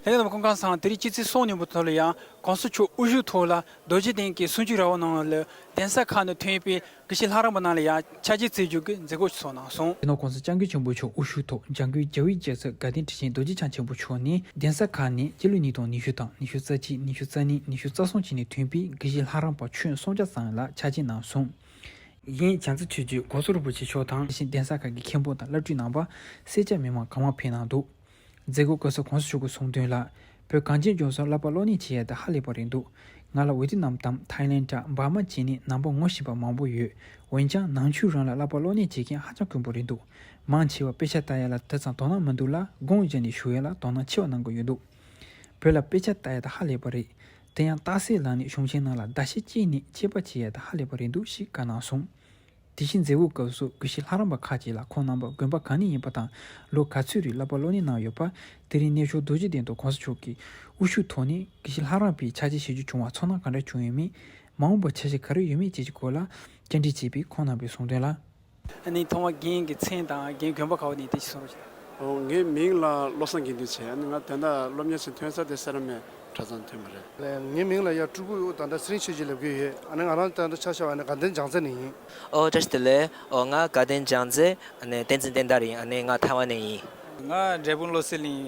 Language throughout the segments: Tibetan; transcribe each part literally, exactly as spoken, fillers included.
ལྷན་རྒྱས་རྣམ་པ་སྐུ་ཁམས་བཟང་། དེ་རིང་སྤྱི་ཚེས་གསུམ་ཉིན་མོ་ཐོག་ལ་ཡང་གོང་ས་མཆོག་དབུ་བཞུགས་ཐོག་ལ་རྡོ་རྗེ་གདན་གྱི་གསུང་ཆོས་ར་བ་ནང་ལ་གདན་ས་ཁག་ནས་ཐོན་པའི་དགེ་བཤེས་ལྷ་རམས་པ་རྣམས་ལ་ཡང་ཕྱག་རྗེས་བསྩལ་རྒྱུ་གི་མཛད་སྒོ་ཞིག་ཚོགས་གནང་སོང་། སྤྱི་ནོར་༸གོང་ས་༸སྐྱབས་མགོན་ཆེན་པོ་མཆོག་དབུ་བཞུགས་ཐོག་འཇམ་མགོན་རྒྱལ་བའི་རྒྱལ་མཚན་དགའ་ལྡན་ཁྲི་ཆེན་རྡོ་རྗེ་འཆང་ཆེན་པོ་མཆོག་ནས་གདན་ས་ཁག་ནས་སྤྱི་ལོ་ཉིས་སྟོང་ཉི་ཤུ་དང་ཉི་ཤུ་རྩ་གཅིག་ཉི་ཤུ་རྩ་གཉིས་ཉི་ཤུ་རྩ་གསུམ་བཅས་ནས་ཐོན་པའི་དགེ་བཤེས་ལྷ་རམས་པ་ཁྱོན་སུམ་བརྒྱ་ཙམ་ལ་ཕྱག་རྗེས་གནང་སོང་། གཞན་བྱང་རྩེ་ཆོས་རྗེ་གོང་ས་རིན་པོ་ཆེ་མཆོག་དང་། གཞན་གདན་ས་ཁག་གི་མཁན་པོ་དང་བླ་སྤྲུལ་རྣམ་པ་སེར་སྐྱ་མི་མང་གང་མང་ཕེབས་གནང་འདུག་མཛད་སྒོ་སྐབས་སུ་གོང་ས་མཆོག་གིས་གསུངས་དོན་ལ། བོད་གངས་ཅན་ལྗོངས་སུ་བསླབ་པ་སློབ་གཉེར་བྱེད་ཡ་དེ་ཧ་ལས་པ་རེད་འདུག་ང་ལ་ཝེ་ཏི་ནམ་དང་ཐའི་ལེན་ཌ། འབར་མ་བཅས་ནས་ནང་པ་ངོ་ཤེས་པ་མང་པོ་ཡོད། འོན་ཀྱང་ནང་ཆོས་རང་ལ་བསླབ་པ་སློབ་གཉེར་བྱེད་མཁན་ཧ་ཅང་དཀོན་པོ་རེད་འདུག་མང་ཆེ་བ་དཔེ་ཆ་ལྟ་ཡ་ལ་དེ་ཙམ་དོ་སྣང་མི་འདུག་ལ། དགོངས་བཞེས་ནས་བཞུགས་ཡ་ལ་དོ་སྣང་ཆེ་བ་གནང་གི་ཡོད་འདུག་བོད་ལ་དཔེ་ཆ་ལྟ་ཡ་དེ་ཧ་ལས་པ་རེད། དེ་ཡང་རྟགས་གསལ་ལངས་ནས་གཞུང་ཆེན་ནང་ལ་ཟླ་ཤས་གཅིག་ནས་དཔྱད་པ་བྱེད་ཡ་དེ་ཧ་ལས་པ་རེད་འདུག་ཞེས་བཀའ་གནང་སོང་། དེ་བཞིན་མཛད་སྒོའི་སྐབས་སུ་དགེ་བཤེས་ལྷ་རམས་པ་ཁག་ཅིག་ལ་ཁོང་རྣམ་པ་དགོན་པ་གང་ནས་ཡིན་པ་དང་ལོ་ག་ཚོད་རིང་བསླབ་པ་སློབ་གཉེར་གནང་ཡོད་པ། དེ་རིང་གནས་མཆོག་རྡོ་རྗེ་གདན་དུ་གོང་ས་མཆོག་གིས་དབུ་བཞུགས་ཐོག་ནས་དགེ་བཤེས་ལྷ་རམས་པའི་ཕྱག་རྗེས་བཞེས་རྒྱུ་བྱུང་བར་ཚོར་སྣང་ག་འདྲ་བྱུང་ཡོད་མེད། མ་འོངས་པར་འཆར་གཞི་ག་རེ་ཡོད་མེད་བཅས་ཀྱི་སྐོར་ལ་བཅར་འདྲི་བྱས་པས་ཁོང་རྣམ་པས་གསུངས་དོན་ལ། ཨ་ནི་ཐོག་མར་རྒན་གྱི་མཚན་དང་རྒན་དགོན་པ་ག་བ་ནས་དེ་ཅིག་གསུང་རོགས་བྱེད། ཨོ། ངའི་མིང་ལ་བློ་བཟང་དགེ་འདུན་བྱས། ཨ་ནི་ང་ད་ལྟ་སློབ་གཉེར་བྱེད་ཐོན་ས་དེ་སེ་ར་སྨད་གྲྭ་ཚང་ཐོན་པ་རེད། ངའི་མིང་ལ་ཡ་སྤྲུལ་སྐུ་ད་ལྟ་ཚེ་རིང་ཆོས་རྗེ་ལབ་ཀྱི་ཡོད། ཨ་ནི་ང་རང་ད་ལྟ་ཆ་བཞག་པ་ནི་དགའ་ལྡན་བྱང་རྩེ་ནས་ཡིན། ཨོ། བཀྲ་ཤིས་བདེ་ལེགས། ཨོ། ང་དགའ་ལྡན་བྱང་རྩེ་ནས་བསྟན་འཛིན་བསྟན་དར་ཡིན། ཨ་ནི་ང་ཐའེ་ཝན་ནས་ཡིན། ང་འབྲས་སྤུངས་བློ་གསལ་གླིང་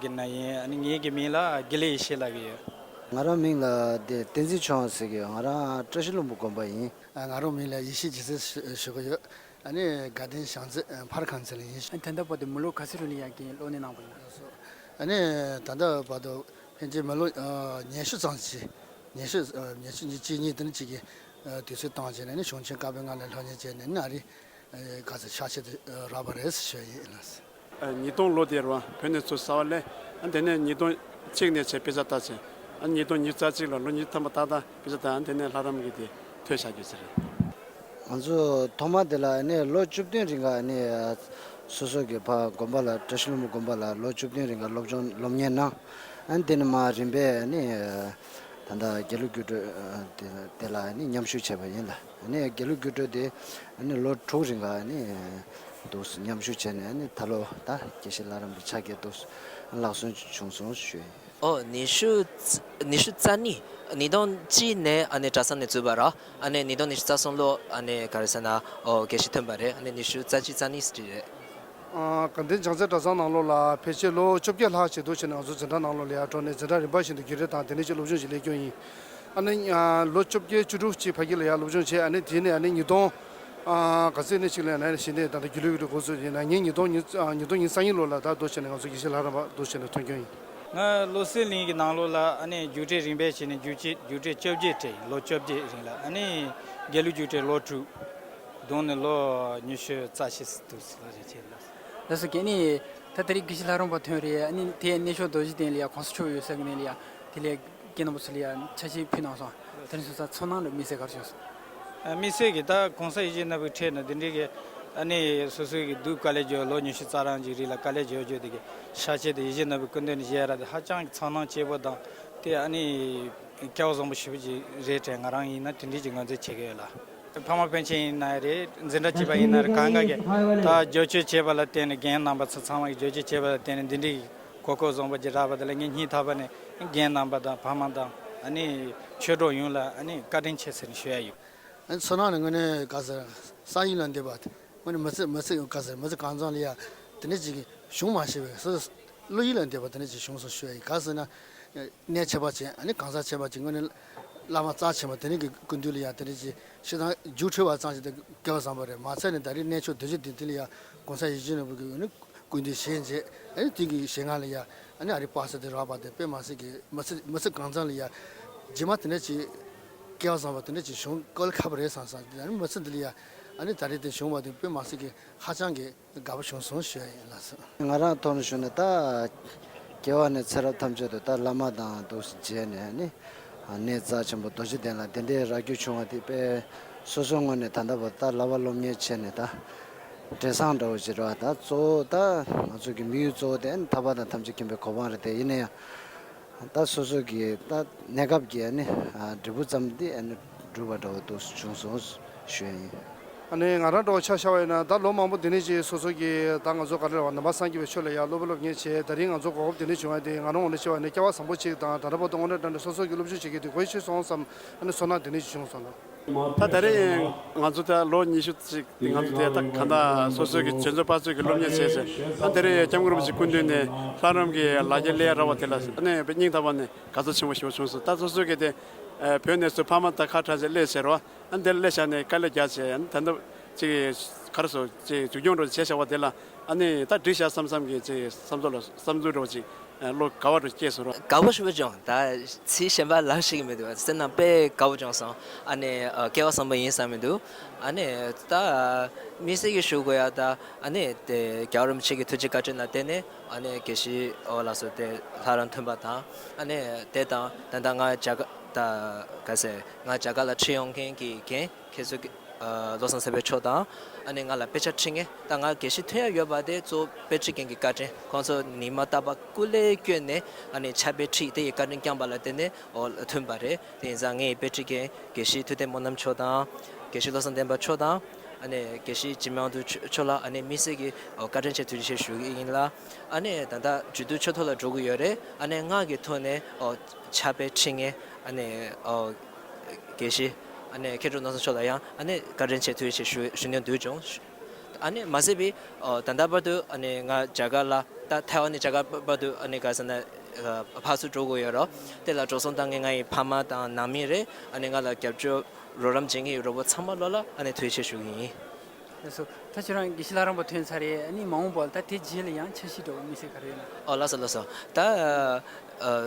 གི་ནང་ཡིན། ཨ་ནི་ངའི་གི་མིང་ལ་དགེ་ལེགས་ཡེ་ཤེས་ལབ་ཀྱི་ཡོད། ང་རང་མིང་ལ་དེ་བསྟན་འཛིན་ཆོས་དབང་ཟེར་གྱི་ཡོད། ང་རང་བཀྲ་ཤིས་ལྷུན་པོ་དགོན་པ་ཡིན། ང་རང་མིང་ལ་ཡེ་ཤེས་རྒྱལ་མཚན་ཞུ་གི་ཡོད། ཨ་ནི་དགའ་ལྡན་བྱང་རྩེ་ཕར་ཁང་ཚན་ལ་ཡིན། ཨ་ནི་ད་ལྟ་བར་དུ་མི་ལོ་ག་ཚོད་རིང་ལ་ཡང་གིན་སློབ་གཉེར་གནང་བ་ཡིན། ཨ་ནི་ད་ལྟ་བར་དུ་ཕན་ཆད་མི་ལོ་ཉི་ཤུ་ཙམ་ཅིག་ཉི་ཤུ་ཉི་ཤུ་གཅིག་གཉིས་དེ་ནི་གཅིག་གི་དུས་ཚོད་བཏང་བྱས་ནས་ནི་གཞུང་ཆེན་བཀའ་པོད་ལྔ་ལ་སློབ་གཉེར་བྱས་ནས་ནི་ཨ་རི་ག་ཚོད་ཕྱག་ཕྱིད་དུ་རག་པ་རེད་ཟེར་ཞུ་ཡ་ཡིན་ལགས། ཉིས་སྟོང་ལོ་དེར་བ་བོད་ནས་ཚུར་གསར་པ་སླེབས། ཨ་དེ་ནས་ཉིས་སྟོང་གཅིག་ནས་བྱས་དཔེ་ཆ་ལྟ་བྱས། ཨ་ཉིས་སྟོང་ཉི་ཤུ་རྩ་གཅིག་ལ་ལོ་ཉི་ཤུ་ཐམ་པ་ཏག་ཏག་དཔེ་ཆ་ལྟ། ཨ་དེ་ནས་ལྷ་རམས་ཀྱི་དེ་ཐོས་བྱ་རྒྱུ་ཟེར། ང་ཚོ་ཐོག་མ་དེ་ལ་ཨ་ནི་ལོ་བཅུ་བདུན་རིང་ག་ཨ་ནི་སོ་སོ་གི་ཕ་དགོན་པ་ལ་བཀྲ་ཤིས་ལྷུན་པོ་དགོན་པ་ལ་ལོ་བཅུ་བདུན་རིང་ག་སློབ་སྦྱོང་སློབ་གཉེར་གནང་། ཨ་ནི་དེ་ནས་མར་རིམ་པས་ཨ་ནི་ད་ལྟ་དགེ་ལུགས་རྒྱུགས་སྤྲོད་དེ་དེ་ལ་ཨ་ནི་མཉམ་ཞུགས་བྱས་པ་ཡིན་ལ། ཨ་ནི་དགེ་ལུགས་རྒྱུགས་སྤྲོད་དེ་ཨ་ནི་ལོ་དྲུག་རིང་ག་ཨ་ནི་འདུག་སེ་མཉམ་ཞུགས་བྱས་ནས་ཨ་ནི་ད་ལོ་ད་དགེ་བཤེས་ལྷ་རམས་པའི་ཕྱག་འཁྱེར་འདུག་སེ་ལག་སོན་བྱུང་སོང་ཞུ་ཡིན། ཨོ། ཉི་ཤུ་ཉི་ཤུ་རྩ་གཉིས། ཉིས་སྟོང་གཅིག་ནས་ཨ་ནི་གྲྭ་ཚང་ནས་བཙུགས་པ་ར། ཨ་ནི་ཉིས་སྟོང་ཉི་ཤུ་རྩ་གསུམ་ལོ་ཨ་ནི་ག་རེ་ཟེར་ན། ཨོ། དགེ་བཤེས་ཐོན་པ་རེད། ཨ་ནི་ཉི་ཤུ་རྩ་གཅིག་རྩ་གཉིས་ཟེར་གྱི་རེད། ཨ། དགའ་ལྡན་བྱང་རྩེ་གྲྭ་ཚང་ནང་ལོགས་ལ་ཕལ་ཆེར་ལོ་བཅོ་བརྒྱད་ལྷག་ཅིག་འདུག་བྱས་ནས་ང་ཚོ་འཛིན་གྲྭ་ནང་ལོགས་ལ་ཡར་འགྲོ་ནས་འཛིན་གྲྭ་རིམ་པ་བཞིན་དུ་རྒྱུགས་སྤྲོད་དང་དེ་འདྲ་ཅིག་སློབ་སྦྱོང་ཞིག་སླེབས་སྐྱོང་ཡིན། ཨ་ནི་ཨ་ལོ་བཅོ་བརྒྱད་བཅུ་དྲུག་ཅིག་ཕ་གི་ལ་ཡར་སློབ་སྦྱོང་བྱས། ཨ་ནི་དེ་ནས་ཨ་ནི་ཉིས་སྟོང་ཨ་ག་ཚོད་ནས་ཅིག་ལ་ཡར་ནས་གཞི་ནས་ད་ལྟ་དགེ་ལུགས་ཀྱི་འགོ་ཚུགས་ཡིན་ན་ངས་ཉིས་སྟོང་ཉིས་ཉིས་སྟོང་ཉི་ཤུ་རྩ་གཉིས་ལོ་ལ་ད་འདུག་བྱས་ནས་ང་ཚོ་དགེ་བཤེས་ལྷ་རམས་པ་འདུག་བྱས་ནས་ཐོན་སྐྱོང་ཡིན། ང་བློ་གསལ་གླིང་གི་ནང་ལོགས་ལ་ཨ་ནི་རྒྱུགས་སྤྲོད་རིམ་པས་བྱས་ནས་རྒྱུགས་སྤྲོད་རྒྱུགས་སྤྲོད་བཅོ་བརྒྱད་སྤྲད་ཡིན། ལོ་བཅོ་བརྒྱད་རིང་ལ། ཨ་ནི་དགེ་ལུགས་རྒྱུགས་སྤྲོད་ལོ་དྲུག་བསྡོམས་ནས་ལོ་ཉི་ཤུ་རྩ་བཞི་འདུག་ཟེར་ལ་རེ་བྱས་ལ། ལགས་སོ། གལ་ནི་ད་དེ་རིང་དགེ་བཤེས་ལྷ་རམས་པ་ཐོན་རེད། ཨ་ནི་དེ་གནས་མཆོག་རྡོ་རྗེ་གདན་ལ་ཡ་གོང་ས་མཆོག་ཡོད་ས་གི་ནས་ལ་ཡ་དེ་ལས་རྒན་རྣམ་པ་ཚོ་ལ་ཡ་ཕྱག་ཕྱིད་ཕུལ་གནང་སོང་། དེ་རིང་སོང་ཙང་ཚོར་སྣང་རེ་དམིགས་བསལ་ག་རེ་བྱུང་སོང་། ཨ། དམིགས་བསལ་གྱི་ད་གོང་ས་ཡིད་བཞིན་ནོར་བུའི་འཕྲིན་ནི་འདི་འདྲའི་གི་ཨ་ནི་སོ་སོའི་གི་སྡུག་དཀའ་ལས་བརྒྱབ། ལོ་ཉི་ཤུ་རྩ་གྲངས་ཀྱི་རིང་ལ་དཀའ་ལས་བརྒྱབ་བརྒྱབ་དེ་གི་ཕྱག་ཕྱིད་དེ་ཡིད་བཞིན་ནོར་བུའི་སྐུ་མདུན་ནས་བཞེས་ཡ་ར་དེ་ཧ་ཅང་གི་ཚོར་སྣང་སྐྱེས་པོ་དང་དེ་ཨ་ནི་སྐལ་བ་བཟང་པོ་ཞེ་པོ་ཅིག་རེད་དྲན། ང་རང་ཡིན་ན་དེ་འདྲའི་ཅིག་ངོས་འཛིན་བྱེད་ཀྱི་ཡོད་ལ། ཕ་མ་ཕན་ཆད་ཡིན་ན་རེད། འཛིན་གྲྭ་གཅིག་པ་ཡིན་ན་རེད། གང་ག་གི་ད་བསྒྱུར་བཅོས་བྱས་པ་ལ་བརྟེན་ནས་རྒན་རྣམ་པ་ཚོ་ཚང་མ་གི་བསྒྱུར་བཅོས་བྱས་པ་ལ་བརྟེན་ནས་འདི་འདྲའི་གོ་སྐབས་བཟང་པོ་ཅིག་རག་པ་དེ་ལ་ངས་སྙིང་ཐག་པ་ནས་རྒན་རྣམ་པ་དང་ཕ་མ་དང་ཨ་ནི་ཆོས་གྲོགས་ཡོངས་ལ་ཨ་ནི་བཀའ་དྲིན་ཆེ་ཟེར་ནས་ཞུ་ཡ་ཡོད། ཨ་ནི་ཚོར་སྣང་ནི་དངོས་གནས་ག་ཟེར་ས་ཡིན་ལ་འདེབས་པ། དངོས་གནས་མི་ཚེ་མི་ཚེ་ག་ཟེར་མི་ཚེ་གང་ཙམ་ལ་ཡ་དེ་འདྲ་ཅིག་བྱུང་མ་ཤེས་པའི་སོ་སོ་བློ་ཡིད་ལ་འདེབས་པ་དེ་འདྲ་ཅིག་བྱུང་སོང་ཞུ་ཡ་ཡིན། ག་ཟེར་ན། གནས་ཆེ་བ་ཅན་ཨ་ནི་གང་ཟག་ཆེ་བ་ཅན་དངོས་གནས་བླ་མ་རྩ་ཆེན་པོ་དེ་རིང་གི་སྐུ་མདུན་ལ་ཡ་དེ་འདྲ་ཅིག་ཤི་དང་རྒྱུགས་འཕྲོད་པ་ཙམ་ཞིག་དེ་སྐལ་བ་བཟང་པོ་རེད། མ་ཚད་ནས་ད་རེས་གནས་མཆོག་རྡོ་རྗེ་གདན་དེ་ལ་ཡ་གོང་ས་ཡིད་བཞིན་ནོར་བུ་གི་ཨ་ནི་སྐུ་མདུན་ཞལ་མཇལ། ཨ་ནི་དེ་གི་ཞལ་སྔ་ལ་ཡ་ཨ་ནི་ཨ་རི་པ་སེ་དེ་རག་པ་དེ་དཔེ་མ་སྲིད་ཀྱི་མི་ཚེ་མི་ཚེ་གང་ཙམ་ལ་ཡ་རྗེས་མ་དེ་འདྲ་ཅིག་སྐལ་བ་བཟང་པོ་དེ་འདྲ་ཅིག་བྱུང་དཀའ་ལས་ཁག་པོ་རེད་བསམ་བསམ། ཨ་ནི་མི་ཚེ་འདི་ལ་ཡ་ཨ་ནི་ད་རེས་དེ་བྱུང་བ་དེ་དཔེ་མ་སྲིད་ཀྱི་ཧ་ཅང་གི་དགའ་པོ་བྱུང་སོང་ཞུ་ཡ་ཡིན་ལགས་སོ། ང་རང་ཐོག་ནས་ཞུ་ན་ད་སྐྱེ་བ་ནས་ཚེ་རབས་ཐམས་ཅད་དུ་ད་བླ་མ་དང་འདུག་སེ་མཇལ་ནས་ནི་གནས་རྩ་ཆེན་པོ་རྡོ་རྗེ་གདན་ལ་དེ་འདྲའི་རག་རྒྱུ་བྱུང་བ་དེ་དཔེ་སོ་སོའི་ངོས་ནས་ད་ལྟ་བར་ད་བསླབ་པ་སློབ་གཉེར་བྱས་ནས་ད་འབྲས་བཟང་འདྲ་བོ་ཞིག་རེད་བ། ད་གཙོ་བོ་ད་ང་ཚོ་གི་དམིགས་ཡུལ་གཙོ་བོ་དེ་ནི་ཐར་པ་དང་ཐམས་ཅད་མཁྱེན་པའི་གོ་འཕང་རེད་དེ། ཡིན་ན་ཡང་ད་སོ་སོ་གི་ད་གནས་སྐབས་ཀྱི་ནི་འབྲས་བུ་ཙམ་དེ་ནི་སྒྲུབ་པ་འདྲ་བོ་འདུག་སེ་བྱུང་སོང་ཞུ་ཡ་ཡིན། ཨ་ནི་ང་རང་འདྲ་བོ་ཆ་བཞག་པ་ཡིན་ན་ད་ལོ་མང་པོ་འདི་ནས་ཅིག་སོ་སོ་གི་ད་ང་ཚོ་ག་རེ་རེད་བ། ནང་པ་སངས་རྒྱས་པའི་ཆོས་ལ་ཡ་སློབ་དཔོན་སློབ་གཉེར་བྱས། ད་རིང་ང་ཚོ་གོ་སྐབས་འདི་ནས་བྱུང་བ་དེ་ང་རང་ངོས་ནས་བཤད་པ་ཡིན་ན་སྐལ་བ་བཟང་པོ་ཅིག་དང་། ད་ལྟ་བར་དུ་དངོས་གནས་དྲང་གནས་སོ་སོ་གི་སློབ་སྦྱོང་བྱེད་མཁན་དེ་གོ་ཤེས་སོང་བསམ། ཨ་ནི་ཚོར་སྣང་འདི་ནས་ཅིག་བྱུང་སོང་ལ། ད་ད་རེས་ང་ཚོ་ད་ལོ་ཉི་ཤུ་ཅིག་ང་ཚོ་དེ་ད་གང་ལྟར་སོ་སོ་གི་འཇོན་ཚོད་དཔག་ཚོད་ཀྱི་སློབ་གཉེར་བྱས་ཚེ། ཨ་ད་རེས་སྐྱབས་མགོན་རིན་པོ་ཆེ་སྐུ་མདུན་ནས་ལྷ་རམས་ཀྱི་ལག་འཁྱེར་སླེབས་རག་པ་དེ་ལ་ཨ་ནི་དཔེ་སྙིང་ཐག་པ་ནས་དགའ་ཚོར་ཆེན་པོ་ཞེ་པོ་བྱུང་སོང་། ད་སོ་སོ་གི་དེ་བོད་ནས་ཚུར་ཕ་མ་དང་ཁ་བྲལ་བྱས་སླེབས་ཟེར་བ། ཨ་ནི་དེ་ལ་སླེབས་བཞག་ནས་དཀའ་ལས་རྒྱག་བྱས། ཨ་ནི་ད་ལྟ་ཅིག་ག་རེ་ཟེར་ཅིག་མཇུག་སྐྱོང་འདྲ་བྱས་བཞག་པ་དེ་ལ་ཨ་ནི་ད་འགྲིག་བཞག་བསམ་བསམ་གྱི་ཅིག་བསམ་ཚུལ་ལ་བསམ་ཚུལ་འདྲ་བོ་ཅིག་བློ་དགའ་བ་འདྲ་སྐྱེས་སོང་རོགས། དགའ་པོ་ཞེ་པོ་བྱུང་། ད་ཚིག་གཞན་པ་ལབ་ཤེས་ཀྱི་མི་འདུག་སེམས་ནང་དཔེ་དགའ་པོ་བྱུང་སོང་། ཨ་ནི་སྐལ་བ་བཟང་པོ་ཡིན་བསམ་གྱི་འདུག་ཨ་ནི་ད་དམིགས་བསལ་གྱི་ཞུ་དགོས་ཡ་ད་ཨ་ནི་དེ་རྒྱལ་བ་རིན་པོ་ཆེ་གི་ཐུགས་རྗེ་བཀའ་དྲིན་ལ་བརྟེན་ནས་ཨ་ནི་དགེ་བཤེས་ཨོ་ལགས་སུ་དེ་ལྷ་རམས་ཐོན་པ་དང་། ཨ་ནི་དེ་དང་ད་ལྟ་ང་རྒྱ་གར་ད་ག་ཟེར་ང་རྒྱ་གར་ལ་ཁྲིད་ཡོང་མཁན་གྱི་རྒན་ཁྱེད་ཚོ་གི་ཨ་བློ་བཟང་སེམས་དཔའི་མཆོག་དང་། ཨ་ནི་ང་ལ་དཔེ་ཆ་ཁྲིད་མཁན་ད་ང་དགེ་བཤེས་ཐོན་ཡ་ཡོད་པ་དེ་གཙོ་བོ་དཔེ་ཁྲིད་མཁན་གྱི་བཀའ་དྲིན། ཁོང་ཚོ་ཉི་མ་རྟག་པར་སྐུ་ལས་བསྐྱོན་ནས་ཨ་ནི་ཕྱག་དཔེ་ཁྲིད་དེ་ཡི་བཀའ་དྲིན་བསྐྱངས་པ་ལ་བརྟེན་ནས་ཨོ་ཐོན་པ་རེད། དེ་ཡིན་ཙང་ངའི་དཔེ་ཁྲིད་མཁན་དགེ་བཤེས་ཐུབ་བསྟན་སྨོན་ལམ་མཆོག་དང་། དགེ་བཤེས་བློ་བཟང་བསྟན་པ་མཆོག་དང་། ཨ་ནི་དགེ་བཤེས་འཇིགས་མེད་དབང་འདུས་མཆོག་ལ་ཨ་ནི་དམིགས་བསལ་གྱི་ཨོ་བཀའ་དྲིན་ཆེ་ཐུགས་རྗེ་ཆེ་ཞུ་གི་ཡིན་ལ། ཨ་ནི་ད་ལྟ་རྒྱུད་སྟོད་ཆོས་ཐོག་ལ་འགྲོ་གི་ཡོད་རེད། ཨ་ནི་སྔགས་ཀྱི་ཐོག་ནས་ཨོ་ཕྱག་དཔེ་ཁྲིད་མཁན་ཨ་ནི་ཨོ་དགེ་བཤེས་ཨ་ནི་མཁས་གྲུབ་ནོར་བཟང་མཆོག་ལ་ཡང་ཨ་ནི་བཀའ་དྲིན་ཆེ་ཐུགས་རྗེ་ཆེ་ཞུ་ཞུ་སྙིང་འདོད་བྱུང་། ཨ་ནི་མ་ཟད་པའི་ཨོ་ད་ལྟ་བར་དུ་ཨ་ནི་ང་རྒྱ་གར་ལ་ད་ཐའེ་ཝན་ནས་རྒྱ་གར་བར་དུ་ཨ་ནི་ག་ཟེར་ན་ཨ་ཕར་ཚུར་འགྲོ་དགོས་ཡོད་རོགས། དེ་ལ་འགྲོ་སོང་བཏང་མཁན་ང་ཡི་ཕ་མ་དང་ནང་མི་རེད། ཨ་ནི་ང་ལ་རྒྱབ་སྐྱོར་རོགས་རམ་བྱེད་མཁན་ཡི་རོགས་པ་ཚང་མ་ལོ་ལ་ཨ་ནི་ཐུགས་རྗེ་ཆེ་ཞུ་གི་ཡིན། ལགས་སོ། ད་ཁྱེད་རང་དགེ་བཤེས་ལྷ་རམས་པ་ཐོན་ཚར་རེད། ཨ་ནི་མ་འོངས་པ་ལ་ད་དེ་རྗེས་ལ་ཡང་འཆར་གཞི་འདྲ་བོ་དམིགས་བསལ་ག་རེ་ཡོད་ན། ཨོ་ལགས་སོ་ལགས་སོ། ད་ཨ་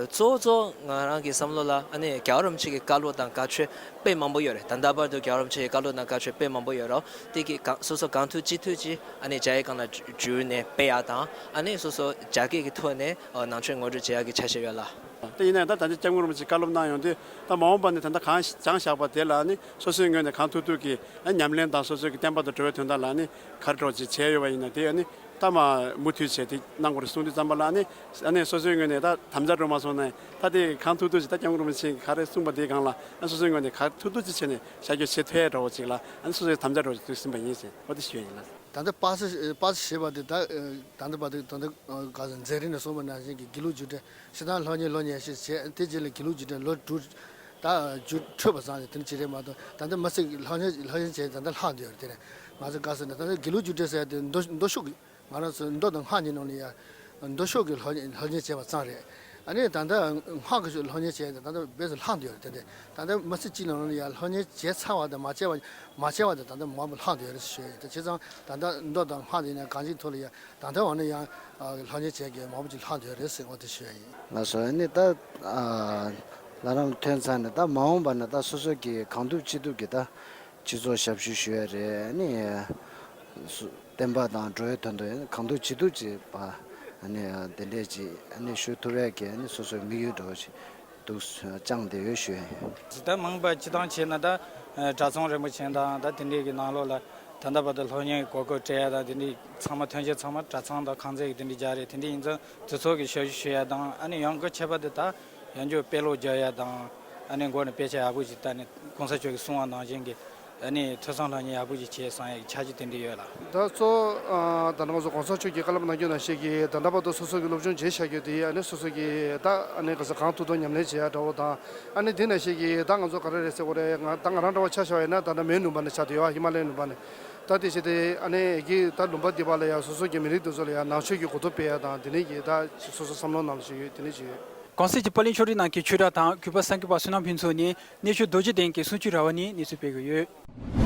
གཙོ་བོ་གཙོ་བོ་ང་རང་གི་བསམ་བློ་ལ་ཨ་ནི་རྒྱལ་བ་རིན་པོ་ཆེ་གི་བཀའ་སློབ་དང་བཀའ་ཆོས་དཔེ་མང་པོ་ཡོད་རེད། ད་ལྟ་བར་དུ་རྒྱལ་བ་རིན་པོ་ཆེ་གི་བཀའ་སློབ་དང་བཀའ་ཆོས་དཔེ་མང་པོ་ཡོད་རོགས། དེ་གི་གང་སོ་སོ་གང་ཐུབ་ཅི་ཐུབ་ཀྱིས་ཨ་ནི་རྒྱ་ཡིག་སྒང་ལ་བསྒྱུར་ནས་སྤེལ་ཡག་དང་། ཨ་ནི་སོ་སོ་རྒྱ་སྐད་ཀྱི་ཐོག་ནས་ཨ་ནང་ཆོས་ངོ་སྤྲོད་བྱེད་ཡག་གི་འཆར་གཞི་ཡོད་ལ། དེ་ཡིན་ན་ཡང་ད་ད་ལྟ་སྐྱབས་མགོན་རིན་པོ་ཆེས་བཀའ་སློབ་གནང་ཡོང་དུས་ད་མ་འོངས་པ་ནས་ད་ལྟ་གང་སྦྱངས་བཞག་པ་དེ་ལ་ནི་སོ་སོའི་ངོས་ནས་གང་ཐུབ་ཐུབ་ཀྱིས་ཨ་ཉམས་ལེན་དང་སོ་སོའི་གི་བསྟན་པ་དང་འགྲོ་བའི་དོན་དག་ལ་ནི་ག་རེ་འདྲ་བོ་ཅིག་བྱས་ཡོད་པ་ཡིན་ན་དེ་ཨ་ནི་ད་མ་མུ་མཐུད་བྱས་དེ་གནང་དགོས་རེད་གསུངས་དུས་ཙམ་པ་ལ་ནི་ཨ་ནི་སོ་སོའི་ངོས་ནས་ད་དམ་བཅའ་འགྲོ་མ་སོང་ནས་ད་དེ་གང་ཐུབ་ཐུབ་ཅིག་ད་སྐྱབས་མགོན་རིན་པོ་ཆེས་ག་རེ་གསུངས་པ་དེའི་སྒང་ལ་ཨ་སོ་སོའི་ངོས་ནས་ག་ཐུབ་ཐུབ་ཅིག་བྱས་ནས་ཤར་སྐྱོད་བྱེད་ཐུབ་ཡ་འདྲ་བོ་ཅིག་ལ་ཨ་ནི་སོ་སོའི་དམ་བཅའ་འདྲ་བོ་ཅིག་དུས་ཟིན་པ་ཡིན་ཟེར་འོ་དེ་ཞུ་ཡ་ཡིན་ལ། ད་ལྟ་པ་སེ་པ་སེ་ཞེས་པ་དེ་ད་ད་ལྟ་བར་དུ་ད་ལྟ་ག་ཟེར་མཛད་རིམ་ནས་གསུངས་པ་ནང་བཞིན་གྱི་དགེ་ལུགས་རྒྱུགས་སྤྲོད་ཕྱི་ཐང་སློབ་གཉེར་སློབ་གཉེར་ཞེས་བྱས། དེ་རྗེས་ལ་དགེ་ལུགས་རྒྱུགས་སྤྲོད་ལོ་དྲུག་ད་རྒྱུགས་འཕྲོད་པ་ཙམ་ཞིག་དེ་འདྲ་ཅིག་རེད་མ་གཏོགས། ད་ལྟ་མི་སེར་གྱི་སློབ་གཉེར་སློབ་གཉེར་བྱས་ད་ལྟ་ལྷག་བསྡད་ཡོད་རེད། དེ་ནས་ང་ཚོ་ག་ཟེར་ན་ད་ལྟ་དགེ་ལུགས་རྒྱུགས་སྤྲོད་ཟེར་ཡ་དེ་མདོ་མདོ་ཕྱོགས་ཀྱི་ང་རང་ཚོ་མདོ་དང་སྔགས་གཉིས་ནང་ནས་ཡ་མདོ་ཕྱོགས་ཀྱི་སློབ་གཉེར་སློབ་གཉེར་བྱས་པ་ཙམ་རེད། ཨ་ནི་ད་ལྟ་སྔགས་ཀྱི་སློབ་གཉེར་བྱས་ད་ལྟ་བས་སུ་ལྷག་བསྡད་ཡོད་རེད། དེ་འདྲ་ད་ལྟ་མི་ཚེ་གཅིག་ནང་ལ་ཡང་སློབ་གཉེར་བྱས་ཚར་བ་དང་མ་བྱས་པ་མ་བྱས་པ་དེ་ད་ལྟ་མང་པོ་ལྷག་བསྡད་ཡོད་རེད་ཞུ་ཡ་ཡིན། ད་བྱས་ཙང་ད་ལྟ་མདོ་དང་སྔགས་དེ་ཡིན་ན་གང་ཅིའི་ཐོག་ལ་ཡང་ད་ལྟ་བ་ནི་ཡང་སློབ་གཉེར་བྱས་མཁན་མང་པོ་ཅིག་ལྷག་བསྡད་ཡོད་རེད་ཟེར་འོ་དེ་ཞུ་ཡ་ཡིན། ལགས་སོ། ཨ་ནི་ད་ལྷ་རམས་ཐོན་ཚར་ནས་ད་མ་འོངས་པ་ན་ད་སོ་སོ་གིས་གང་ཐུབ་ཅི་ཐུབ་ཀྱིས་ད་སྤྱི་ཚོགས་ཞབས་ཞུ་ཞུ་ཡ་རེད། ཨ་ནི་སུ་བསྟན་པ་དང་འགྲོ་བའི་དོན་དུ་གང་ཐུབ་ཅི་ཐུབ་ཅིག་པ་ཨ་ནི་དེ་འདྲས་ཅིག་ཨ་ནི་ཞུ་ཐུབ་ཡས་ཀྱི་ཨ་ནི་སོ་སོའི་དམིགས་ཡུལ་འདྲ་བོ་ཞིག་འདུག་བཅངས་བསྡད་ཡོད་ཞུ་ཡ་ཡིན། ད་མང་པ་སྤྱི་བཏང་བྱས་ན་ད་གྲྭ་ཚང་རིན་པོ་ཆེ་དང་ད་དེ་འདྲས་ཀྱི་ནང་ལོགས་ལ་ད་ལྟ་བར་དུ་སློབ་གཉེར་གོ་སྐབས་སྤྲད་ཡ་དང་དེ་འདྲས་ཚང་མ་ཐོན་སྐྱེད་ཚང་མ་གྲྭ་ཚང་དང་ཁང་ཚན་གྱི་དེ་འདྲས་རྒྱག་རེད། དེ་འདྲས་ཡིན་ཙང་དེ་ཚོ་གི་ཞབས་ཞུ་ཞུ་ཡ་དང་ཨ་ནི་ཡང་གལ་ཆེ་བ་དེ་ད་ཡང་བསྐྱར་དཔེ་ཀློག་རྒྱག་ཡ་དང་ཨ་ནི་མགོ་ནས་དཔེ་ཆ་ཡག་པོ་ཞིག་བལྟས་ནས་གོང་ས་མཆོག་གིས་གསུངས་པ་ནང་བཞིན་གྱི་ཨ་ནི་ཐོས་བསམ་སློབ་གཉེར་ཡག་པོ་ཞིག་བྱེད་བསམ་ཡག་གི་འཆར་གཞི་དེ་འདྲ་ཡོད་ལ། ད་གཙོ་ཨ་ད་ནང་ཚོ་གོང་ས་མཆོག་གིས་བཀའ་སློབ་གནང་རྒྱུ་ནང་བཞིན་གྱི་ད་ལྟ་བར་དུ་སོ་སོ་གི་སློབ་སྦྱོང་བྱས་བཞག་རྒྱུ་དེ་ཨ་ནི་སོ་སོ་གི་ད་ཨ་ནི་ག་ས་གང་ཐུབ་ཐུབ་ཉམས་ལེན་བྱེད་ཡ་འདྲ་བོ་དང་། ཨ་ནི་དེ་ནང་བཞིན་གྱི་ད་ང་ཚོ་ག་རེ་རེད་ཟེར་དགོས་རེད། ང་ད་ང་རང་འདྲ་བོ་ཆ་བཞག་པ་ཡིན་ན་ད་ལྟ་མོན་ལུང་པ་ནས་ཆགས་བསྡད་ཡོད། ཧི་མ་ལ་ཡའི་ལུང་པ་ནས་ད་དེ་བྱས་ཏེ་ཨ་ནི་གི་ད་ལུང་པ་འདི་པ་ལ་ཡ་སོ་སོ་གི་མི་རིགས་འདི་ཚོ་ལ་ཡ་ནང་ཆོས་ཀྱི་གོ་རྟོགས་སྤེལ་ཡ་དང་དེ་ནས་ཀྱི་ད་སོ་སོ་བསམ་བློ་ནང་བཞིན་ཡོད་དེ་ནས་བྱས་ཡོད། གོང་གསལ་གྱི་དཔལ་ལྡན་ཆོས་རིག་ནང་གི་ཆོས་གྲྭ་དང་གུས་པ་སངས་རྒྱས་པ་བསོད་ནམས་ཕུན་ཚོགས་ནས་གནས་མཆོག་རྡོ་རྗེ་གདན་གྱི་གསུང་ཆོས་ར་བ་ནས་གནས་ཚུལ་སྤེལ་གྱི་ཡོད།